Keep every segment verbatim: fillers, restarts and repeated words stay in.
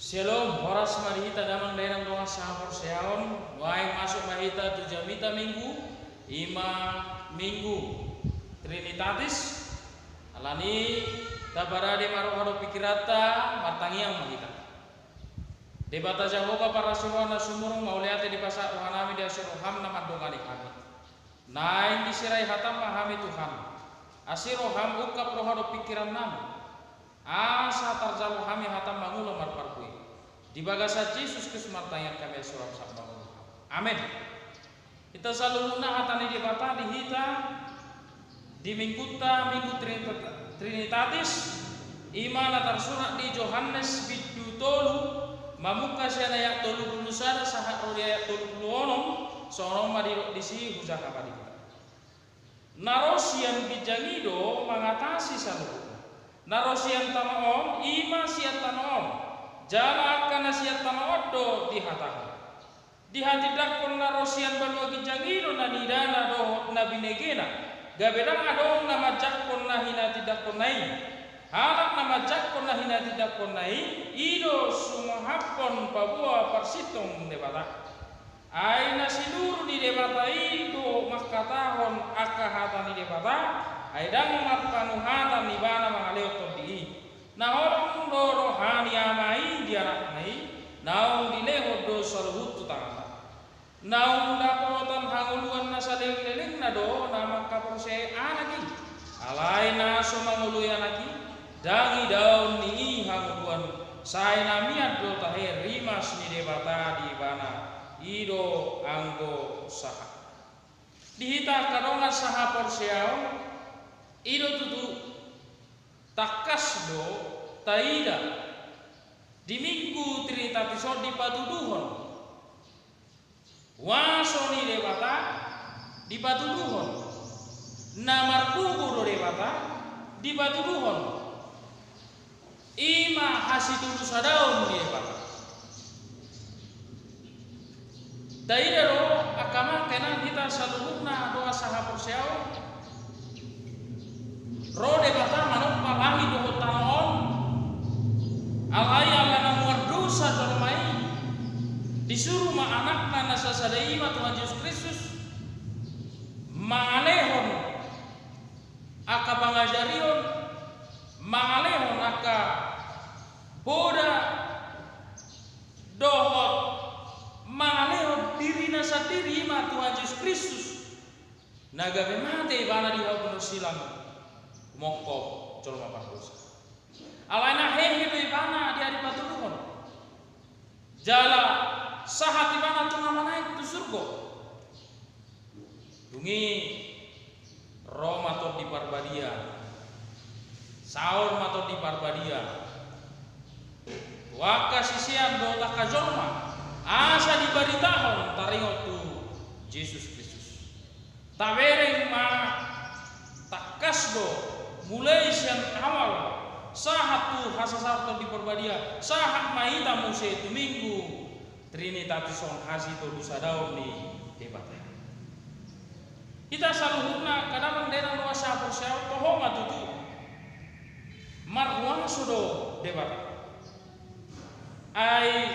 Syalom, horas ma di hita damang dainang dongan sahaporseaon. Nuaeng masuk ma hita tu jamita Minggu, i ma Minggu Trinitatis. Alani i taparade ma roha dohot pingkiranta, martangiang ma hita. Debata Jahowa parasi roha na sumurung, mauliate dipasahat rohanami di asi roham na mandongani hami. Naeng diserai hatam ma hami Tuhan, asi roham ungkap roha dohot pingkirannami, asa tarjalo hami hatam mangula marparbue. Di bagasan Jesus Kristus martangiang hami, asi roham sahat mangula. Amen. Hita saluhutna hata ni Debata di hita di Minggunta, Minggu Trinita-, Trinitatis, i ma na tarsurat di Johannes bindu tolu, mamungka sian ayat tolu pulu sada sahat ro di ayat tolu pulu onom, songon on ma didok disi, hujaha ma di hita. Na ro sian ginjang i do mangatasi saluhutna. Na ro sian tano on, i ma sian tano on, jala angka na sian tano on do dihatahon. Dihatindanghon na ro sian banua ginjang i do na nidana dohot na binegena, gabe ndang adong na manjangkon na hinatindanghonna i. Halak na manjangkon na hinatindanghonna i, i do sumahaphon paboa parsintong Debata. Ai na sinuru ni Debata i do mangkatahon angka hata ni Debata, ai ndang marpanuhatan ibana mangalehon tondi i. Na holong do roha ni Ama i di Anakna i, naung dilehon do saluhut tu tanganna. Naung dapotan hangoluan na saleleng-lelengna do na mangkaporseai Anak i. Alai na so mangoloi Anak i, ndang idaon ni i hangoluan, sai na mian do tahe rimas ni Debata di ibana, i do anggo sahat. Di hita angka dongan sahaporseaon, i do tutu, tangkas do taida di Minggu Trinitatis on dipatuduhon huaso ni Debata, dipatuduhon na margogo do Debata, dipatuduhon i ma hasitolusadaon ni Debata. Taida do angka amang inang, hita saluhutna dongan sahaporseaon, ro Debata manompa langit dohot tano on, alai ala na muardosa jolma i, disuru ma Anakna na sasada i ma Tuhan Jesus Kristus mangalehon angka pangajarion, mangalehon angka poda dohot mangalehon dirina sandiri i ma Tuhan Jesus Kristus, na gabe mate ibana di hau silang, mongkop jolma pardosa. Alai na hehe do ibana di ari patuduhon. Jala sahat ibana tu na manaek tu surgo. Dung i ro ma Tondi Parbadia. Saor ma Tondi Parbadia tu angka sisean dohot angka jolma, asa dibaritahon taringot tu Jesus Kristus. Tabereng ma tangkas do, mulai sian awal sahat tu hasasaor Tondi Parbadia, sahat ma hita muse tu Minggu Trinitatis on, hasitolusadaon ni Debata. Hita saluhutna angka damang dainang dongan sahaporseaon, toho ma tutu marhuaso do Debata. Ai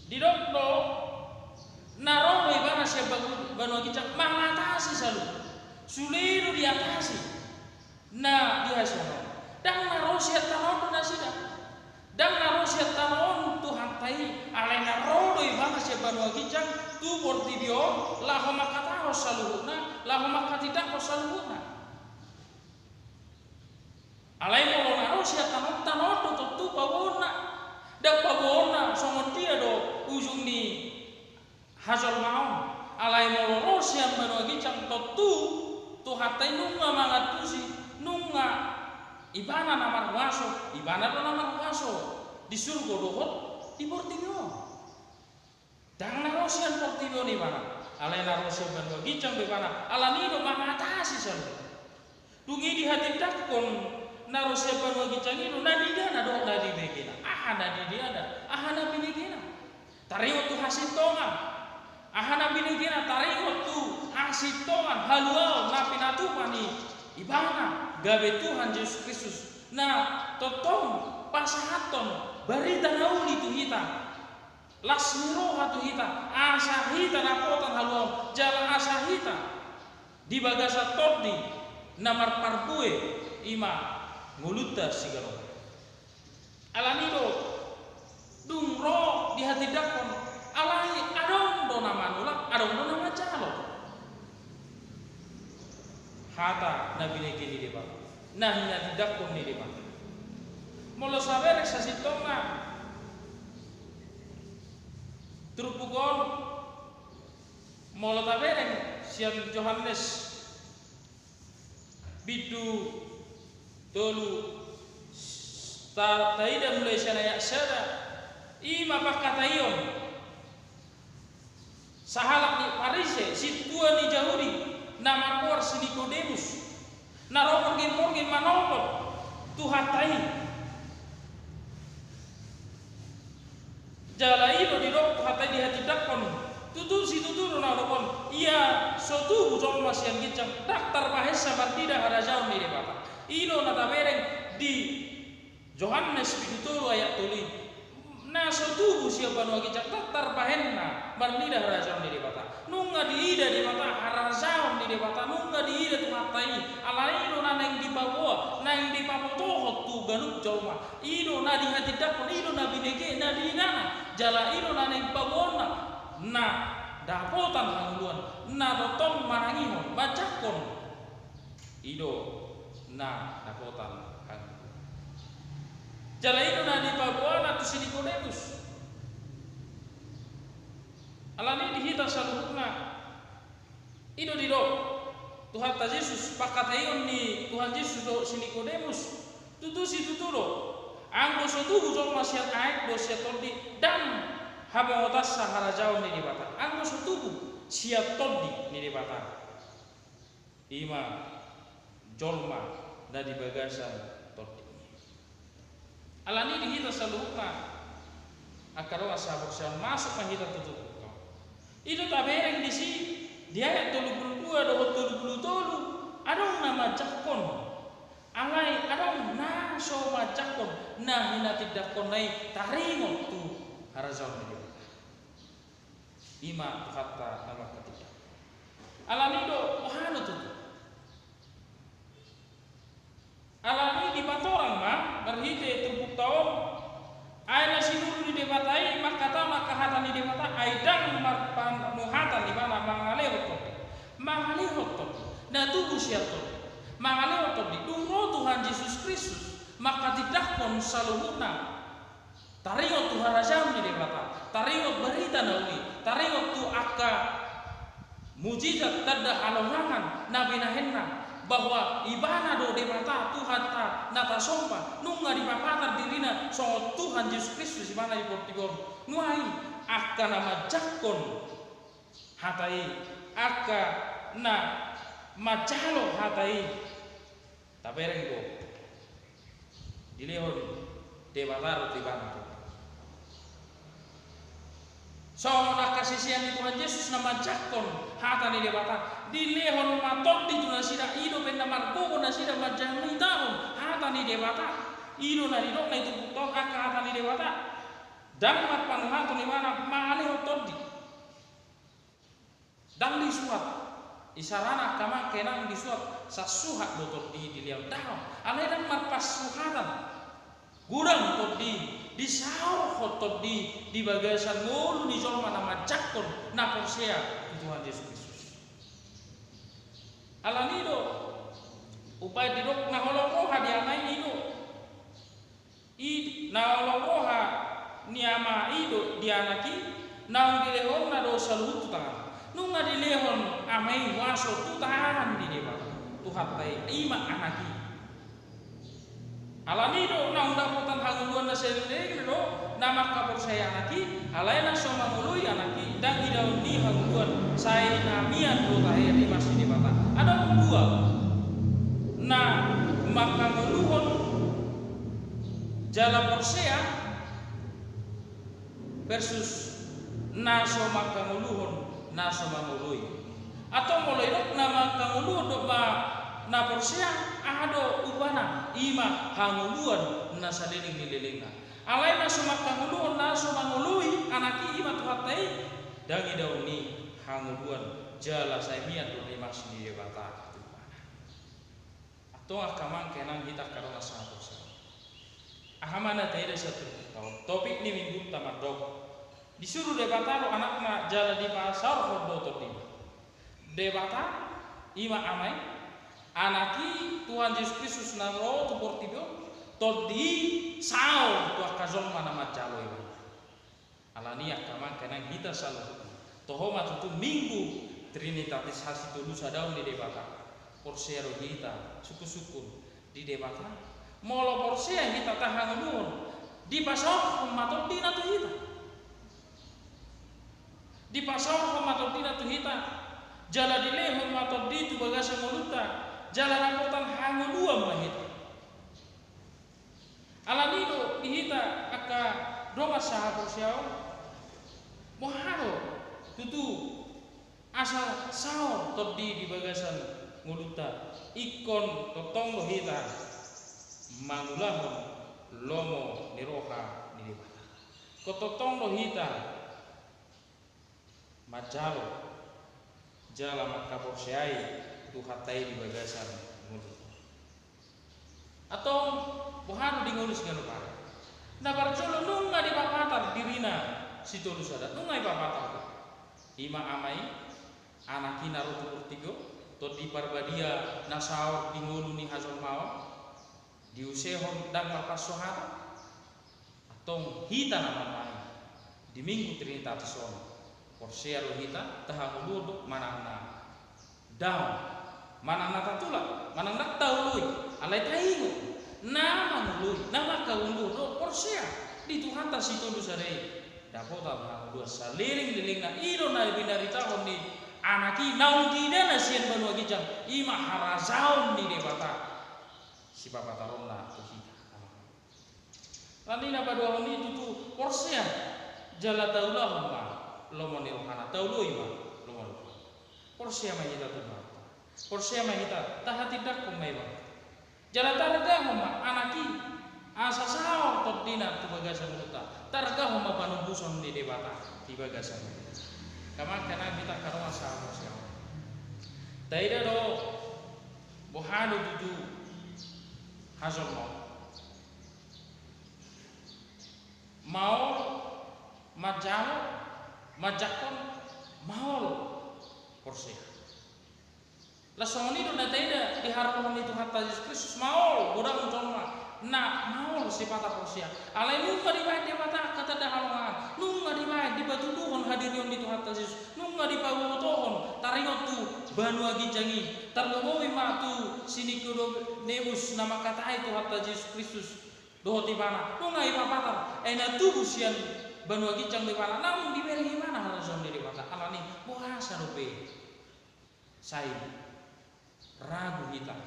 didok do na ro do ibana sian bangu-, banua ginjang mangatasi saluhut. Sude do diatasi na di hasuhuton. Ndang na ro sian tano on do nasida. Ndang na ro sian tano on Tuhanta i, alai na ro do ibana sian banua ginjang tu portibi on, laho mangkatahon saluhutna, laho manghatindanghon saluhutna. Alai molo na ro sian tano on, tano on do tontu paboaonna. Ndang paboaonna songon dia do ujung ni hajolmaon. Alai molo ro sian banua ginjang, tontu Tuhanta i nunga mangantusi, nunga ibana na marhuaso, ibana do na marhuaso di surgo dohot di portibi on. Ndang na ro sian portibi on ibana, alai na ro sian banua ginjang do ibana, alani do mangatasi saluhut. Dung i dihatindanghon na ro sian banua ginjang i do na nidana dohot na binegena. Aha na nidana, aha na binegena? Taringot tu hasintongan. Aha na binegena? Taringot tu hasintongan, haluaon na pinatupa ni ibana, gabe Tuhan Jesus Kristus, na tongtong pasahathon barita na uli tu hita, las ni roha tu hita, asa hita dapotan haluaon, jala asa hita di bagasan tondi na marparbue, i ma ngolunta siganup. Alani do, dung ro dihatindanghon, alai adong do na manolak, adong do na manjalo hata na binege ni Debata, na hinatindanghon ni Debata. Molo sabereng sasintongna turpuk on, molo tabereng sian Johannes bindu tolu, ta-, taida mulai sian ayat sada, i ma pangkataion sahalak ni Parise, sintua ni Jahudi, na margoar si Nikodemus, na ro morgenmorgen manopot Tuhanta i. Jala i do didok Tuhanta i dihatindanghon, tutu situtu do na hudok on, ia so tubu jolma sian ginjang, ndang tarbahensa marnida harajaon ni Debata. I do na tabereng di Johannes bindu tolu ayat tolu i. Na so tubu sian banua ginjang, ndang tarbahenna marnida harajaon ni Debata. Nunga diida Debata harajaon ni Debata, nunga diida Tuhanta i. Alani i do na naeng dipaboa, naeng dipabotohon tu ganup jolma. I do na dihatindanghon, i do na binege, na diidana. Jala i do na naeng paboaonna, na dapotan hangoluan, na tongtong manangihon, manjangkon. I do na dapotan hangoluan. Jala i do na dipaboana tu si Nikodemus. Alani di hita saluhutna, i do didok Tuhanta Jesus, pangkataion ni Tuhan Jesus dohot si Nikodemus, tutu situtu do, anggo so tubu jolma sian aek dohot sian tondi, ndang hamongotansa harajaon ni Debata. Anggo so tubu sian tondi ni Debata, i ma jolma na di bagasan tondi. Alani di hita saluhutna, angka dongan sahaporseaon, masuk ma hita tu turpuk on. I do tabereng disi, di ayat tolu pulu dua dohot tolu pulu tolu, adong na manjangkon. Alai adong na so manjangkon, na hinatindanghonna i taringot tu harajaon ni Debata. I ma Tuhanta na mangkatindang. Alani do, boha do tutu? Alani dipatorang ma marhite turpukta on, ai na sinuru ni Debata i mangkatahon angka hata ni Debata, ai ndang marpanuhatan ibana mangalehon tondi. Mangalehon tondi, na tubu sian tondi. Mangalehon tondi, dung ro Tuhan Jesus Kristus mangkatindangkon saluhutna. Taringot tu harajaon ni Debata, taringot barita na uli, taringot tu angka mujizat tanda halongangan na binahenna, bahwa ibana do Debata, Tuhanta na tasomba, nunga dipapatar dirina songon Tuhan Jesus Kristus ibana di portibi on. Nuaeng angka na manjangkon hata i, angka na manjalo hata i, tabereng do dilehon Debata do tu ibana tondi. Songon angka sisean ni Tuhan Jesus na manjangkon hata ni Debata, dilehon ma tondi tu nasida, i do umbahen na margogo nasida manjamitahon hata ni Debata. I do na nidokna i tu turpukta on, angka hata ni Debata ndang marpanuhaton ibana mangalehon tondi. Ndang disuhat. Isarana angka amang inang, disuhat, sasuhat do tondi dilehon, daong. Alai ndang marpasuhatan. Godang tondi, disaorhon tondi di bagasan ngolu ni jolma na manjangkon, na porsea tu Tuhan Jesus Kristus. Alani do, umbahen didok na holong roha di Ama i, i do. I na holong roha ni Ama i do di Anak i, naung dilehonna do saluhut tu tanganna. Nunga dilehon Ama i huaso tu tangan ni Debata, Tuhanta i, i ma Anak i. Alani do naung dapotan hangoluan na saleleng do na mangkaporseai Anak i, alai na so mangoloi Anak i, ndang idaon ni hangoluan, sai na mian do tahe rimas ni Debata. Adong dua na mangkangoluhon jala porsea versus na so mangkangoluhon, na so mangoloi. Atau molo didok na mangkangoluhon dohot na porsea, aha do upana? I ma hangoluan na saleleng ni lelengna. Alai na so mangkangoluhon, na so mangoloi Anak i, i ma Tuhanta i, ndang idaon ni hangoluan jala sai mian do rimas ni Debata tu ibana. Antong angka amang inang hita angka dongan sahaporseaon, aha ma na taida sian topik on? Topik ni Minggunta mandok, disuru Debata do Anakna jala dipasaorhon do Tondina. Debata, i ma Ama i, Anak i, Tuhan Jesus Kristus na ro tu portibi on, Tondi i saor tu angka jolma na manjalo ibana. Alani i angka amang inang hita saluhutna, toho ma tutu Minggu Trinitatis, hasitolusadaon ni Debata. Porsea do hita sungkunsungkun di Debata. Molo porsea hita, tahangoluhon, dipasaorhon ma Tondina tu hita. Dipasaorhon ma Tondina tu hita, jala dilehon ma Tondi tu bagasan ngolunta, jala dapotan hangoluan ma hita. Alani i do di hita angka dongan sahaporseaon, boha do tutu asa saor Tondi di bagasan ngolunta, ingkon tongtong do hita mangulahon lomo ni roha ni Debata. Ingkon tongtong do hita manjalo jala mangkaporseai Tuhanta i di bagasan ngolunta. Antong, boha do di ngolu siganup ari? Na parjolo nunga dipapatar dirina sitolusada, nunga dipapatar do. I ma Ama i, Anak i na ro tu portibi on, Tondi Parbadia na saor di ngolu ni hajolmaon, diusehon ndang marpansohatan. Antong hita na mambahen di Minggu Trinitatis on, porsea do hita, tahangoluhon do manang na daong, manang na tatulak, manang na taoloi, alai taingot, na mangoloi, na mangkangoluhon do porsea di Tuhanta sitolusada i, dapotan hangoluan salelenglelengna. I do na binaritahon ni Anak i naung diida na sian banua ginjang, i ma harajaon ni Debata. Sipapataronna tu hita. Alani i na paduahon i tutu porsea, jala taulahon ma lomo ni rohana, taoloi ma lomo ni rohana. Porsea ma hita tu Tuhanta. Porsea ma hita, tahatindanghon ma Ibana. Jala targahon ma Anak i, asa saor Tondina tu bagasan ngolunta. Targahon ma panombuson ni Debata di bagasan ngolunta. Angka amang inang hita angka dongan sahaporseaon, taida do boha do tutu hajolmaon. Maol manjalo, manjangkon, maol porsea. Laos songon i do na taida di haroroan ni Tuhanta Jesus Kristus, maol godang jolma na maol sipata porsea. Alai nunga dibahen Debata angka tanda halongangan, nunga dibahen dipatuduhon hadirion ni Tuhanta Jesus, nunga dipabotohon taringot tu banua ginjang i, tarlumobi ma tu si Nikodemus na mangkatai Tuhanta Jesus Kristus dohot ibana, nunga dipapatar, ai na tubu sian banua ginjang do ibana, naung dibereng ibana harajaon ni Debata. Alani i, boasa dope sai ragu hita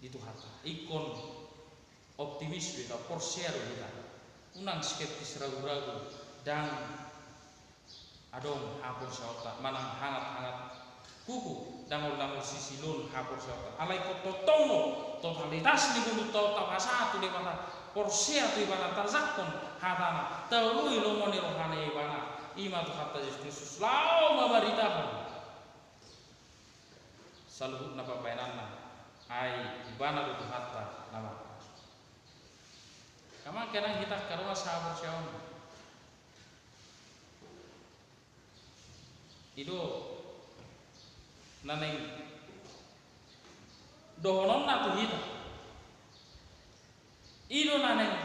di Tuhanta? Ingkon optimis do hita, porsea do hita. Unang skeptis, ragu-ragu, ndang adong haporseaonta manang hangat-hangat kuku, ndang ol-, ndang ol sisilon haporseaonta. Alai ingkon tongtong do totalitas ni ngolunta on tapasahat tu Debata, porsea tu Ibana, tajangkon hatana, taoloi lomo ni rohana Ibana, i ma Tuhanta Jesus Kristus, laho mamaritahon saluhut na pambahenanna, ai Ibana do Tuhanta na markuasa. Angka amang inang hita angka dongan sahaporseaon, i do na naeng dohononna tu hita. I do na naeng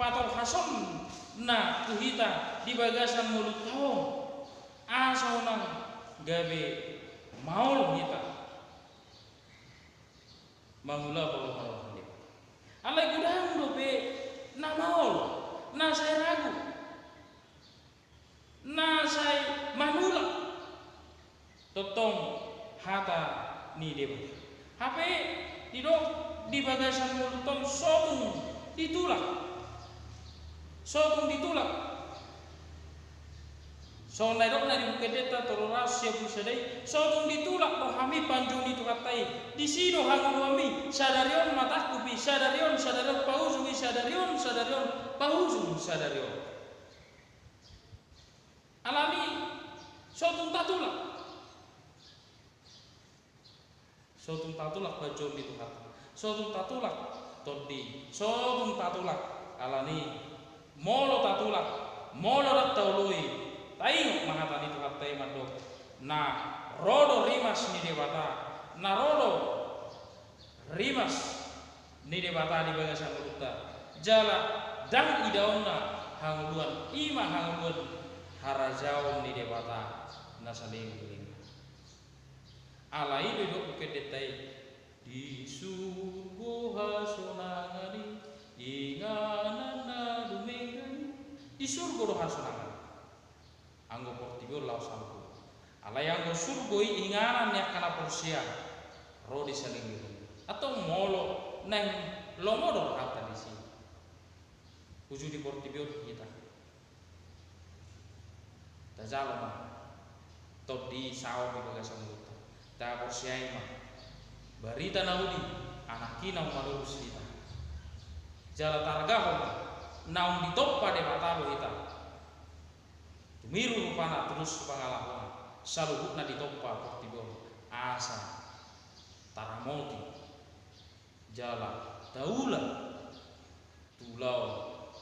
patolhasonna tu hita di bagasan ngolunta on, asa unang gabe maol hita mangulahon lomo ni roha ni Debata. Alai godang dope na maol, na sai ragu, na sai manulak tongtong hata ni Debata. Hape didok di bagasan ngolunta on sotung ditulak. Sotung ditulak. Songon na nidokna di Buku Endenta tolu ratus sia pulu sada i, so tung ditulak rohami panjou ni Tuhanta i. Disi do hangoluanmi, sadari on matangkup i, sadari on, sadari on paujung i, sadari on, sadari on paujung, sadari on. Alani so tung tatulak. So tung tatulak panjou ni Tuhanta. So tung tatulak tondi. So tung tatulak. Alani molo tatulak, molo ndang taoloi, taingot ma hata ni Tuhanta i mandok, na ro do rimas ni Debata, na ro do rimas ni Debata di bagasan ngolunta. Jala ndang idaonna hangoluan, i ma hangoluan harajaon ni Debata na saleleng. Alai do didok Buku Endenta i, di surgo hasonangan i, inganan na dumenggan i. Di surgo do hasonangan. Anggo portibi on laho salpu. Alai anggo surgo i inganan ni angka na porsea ro di saleleng. Antong molo naeng lomo do rohanta disi, uju di portibi on hita. Tajalo ma tondi saor di bagasan ngolunta. Taporseai ma barita na uli, Anak i naung malolus hita. Jala targahon naung ditompa Debata do hita. Tumiru rupana, tulus pangalahona, saluhutna ditompa portibi on, asa taramoti jala taula tu ulaon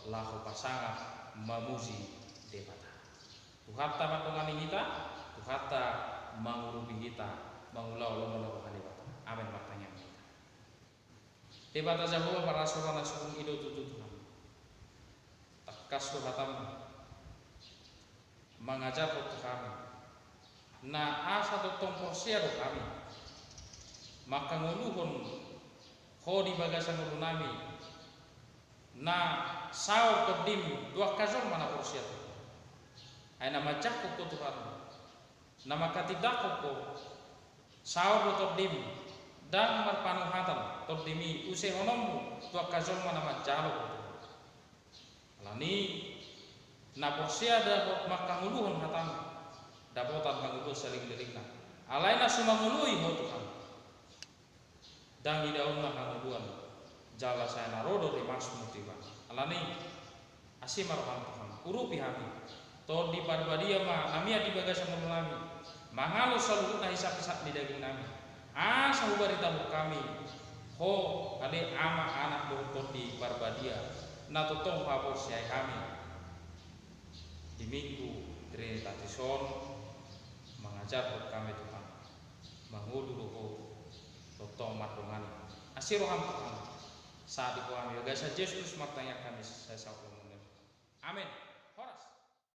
laho pasangap mamuji Debata. Tuhanta mandongani hita, Tuhanta mangurupi hita, mangulahon lomo ni roha ni Debata. Amen. Martangiang ma hita. Debata Jahowa, parasi roha na sumurung i do tutu Tuhan. Tangkas do hataMi mangajarhon tu hami, na asa tongtong porsea do hami mangkangoluhon Ho di bagasan ngolunami, na saor TondiM tu angka jolma na porsea tu Ho. Ai na manjangkon Ho Tuhan, na mangkatindangkon Ho, saor do TondiM, ndang marpanuhatan TondiM i, usehononMu tu angka jolma na manjalo Ho Tuhan. Alani na porsea do Ho mangkangoluhon hataM, dapotan hangoluan saleleng-lelengna. Alai na so mangoloi Ho Tuhan, ndang idaonna hangoluan, jala sai na ro do rimasMu tu ibana. Alani, asi ma rohaM Tuhan, urupi hami. Tondi Parbadia ma na mian di bagasan ngolunami, mangalo saluhutna hisap-hisap ni dagingnami, asa hubaritahon hami Ho, ale Ama, Anak dohot Tondi Parbadia, na tongtong haporseai hami di Minggu Trinitatis on. Mangajarhon hami Tuhan, mangolu do Ho tongtong mandongani. Asi rohaM Tuhan, sahat di Ho hami, di bagasan Jesus Kristus martangiang hami, sai saut ulaon on. Amen.